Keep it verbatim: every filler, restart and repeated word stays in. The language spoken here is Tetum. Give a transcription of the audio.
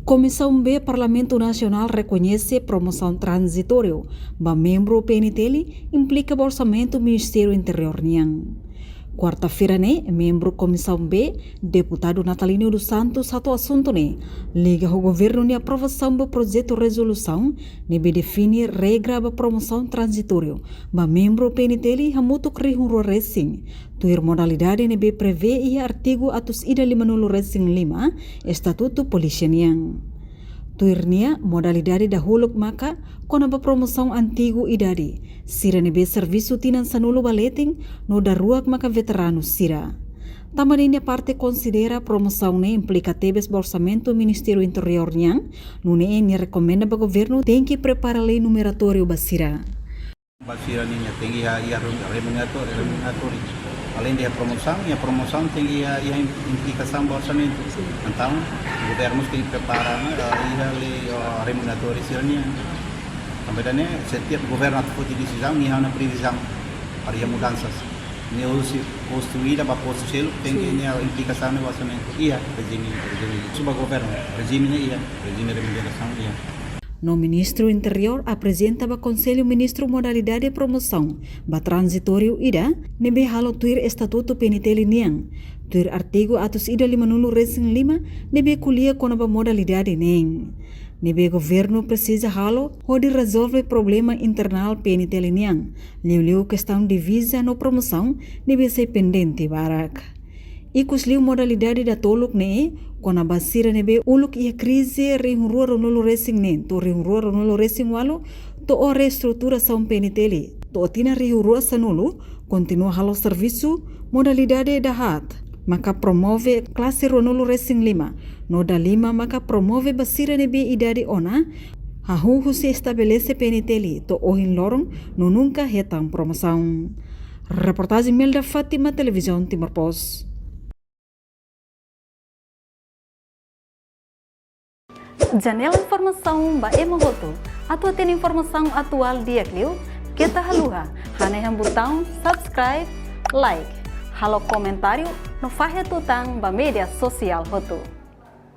Komisaun B Parlamentu Nasionál rekoñese promosaun tranzitóriu ba membru P N T L implika ba orsamentu Ministériu Interiór nian. Kuarta-feira ne'e, membru Komisaun B, Deputadu Natalino dos Santos, hato'o asuntu ne'e liga ho governu nia aprovasaun ba projetu rezolusaun ne'ebé define regra ba promosaun tranzitóriu ba membru P N T L hamutuk rihun rua resin, tuir modalidade ne'ebé prevee iha artigu atus ida limanulu resin lima Estatutu Polísia nian. Tuir nia, modalidade dahuluk maka kona-ba promosaun antigu idade, sira ne'ebé servisu tinan sanulu ba leten, no daruak maka veteranu sira. Tanba nia parte konsidera promosaun ne'e implika tebes ba orsamentu Ministériu Interiór nian, nune'e nia rekomenda ba governu tenke prepara lei numeratóriu ba sira. Ba sira nian tenke iha, iha rem-, remuneratóriu, remuneratóriu. Além de promosaun, iha promosaun tenke iha, iha im-, implikasaun ba orsamentu. Entaun, governu tenke prepara, eh, iha lei, eh, remuneratóriu sira nian. Tanba ne'e, setiap governu atu foti desizaun, nia iha ona previzaun para iha mudansas. Ne'e husi postu ida ba postu seluk, tenke iha implikasaun ba orsamentu. Iha rejime, rejime. Husu ba governu, rejime ne'e iha, rejime remunerasaun iha. No Ministru Interiór aprezenta ba Konsellu Ministru modalidade promosaun ba tranzitóriu ida ne'ebé halo tuir Estatutu P N T L nian, tuir artigu atus ida limanulu resin lima ne'ebé ko'alia kona-ba modalidade neen, ne'ebé governu presiza halo hodi rezolve problema internál P N T L nian, liuliu kestaun diviza no promosaun ne'ebé sei pendente barak. Ikusliu modalidade datoluk ne'e, kona-ba sira ne'ebé uluk iha krize rihun rua ruanulu resin neen to'o rihun rua ruanulu resin ualu, to'o reestruturasaun P N T L to'o tinan rihun rua sanulu, kontinua halo servisu, modalidade dahaat maka promove klase ruanulu resin lima, no dalima maka promove ba sira ne'ebé idade ona, hahú husi estabelese P N T L to'o ohin loron no nunka hetan promosaun. Reportajen Melda Fátima, Televizaun Timor Post. Janela informasaun ba ema hotu. Atu hatene informasaun atuál di'ak liu, keta haluha hanehan butaun subscribe, like, halo komentáriu no fahe tutan ba média sosiál hotu.